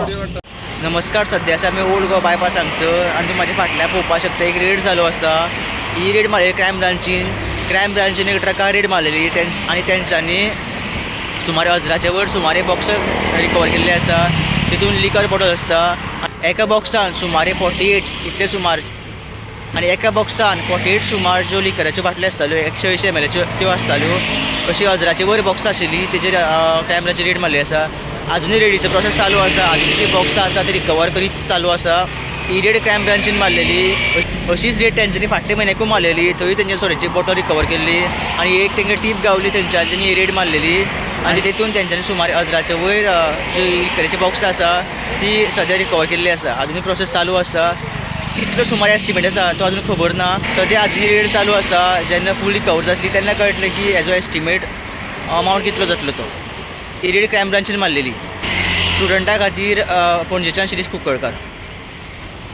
नमस्कार. सद्या आमी ओल्ड गोवा बायपास हांगसर आनी तुमी म्हाज्या फाटल्यान पळोवपाक शकता, एक रेड चालू आसा. ही रेड मारलेली क्रायम ब्रांचीन. क्रायम ब्रांचीन एक ट्रकार रेड मारलेली आनी तेंच्यांनी सुमारे 1000च्या वयर सुमारे बॉक्स रिकवर केल्ले आसा. तितून लिकर बॉटल आसता. एका बॉक्सान सुमारे 48 इतले सुमार आनी एका बॉक्सान 48 सुमार ज्यो लिकराच्यो बाटल्यो आसताल्यो, 180 एमएलाच्यो त्यो आसताल्यो. अशी 1000चे वयर बॉक्सां आशिल्ली, तेजेर क्रायम ब्रांची रेड मारलेली आसा. अजुनूय रेडीचो प्रोसेस चालू आसा. अजुनूय ती बॉक्सां आसा ती रिकवर करीत चालू आसा. ही रेड क्रायम ब्रांचीन मारलेली. अशीच रेड तेंच्यांनी फाटले म्हयन्याकूय मारलेली. थंय तेंच्या सोऱ्याची बॉटल रिकवर केल्ली आनी एक तेंकां टीप गावली. तेंच्यांनी ही रेड मारलेली आनी तेतून तेंच्यांनी सुमार 1000च्या वयर जी लिकराची बॉक्सां आसा ती सद्या रिकवर केल्ली आसा. अजुनूय प्रोसेस चालू आसा. कितलो सुमार एस्टिमेट आसा तो अजून खबर ना. सद्या अजुनूय रेड चालू आसा. जेन्ना फूल रिकवर जातली तेन्ना कळटलें की हेजो एस्टिमेट अमावंट कितलो जातलो तो. ही रेड क्रायम ब्रांचीन मारलेली. स्टुडंटा खातीर पणजेच्यान शिरीष कुंकळकार.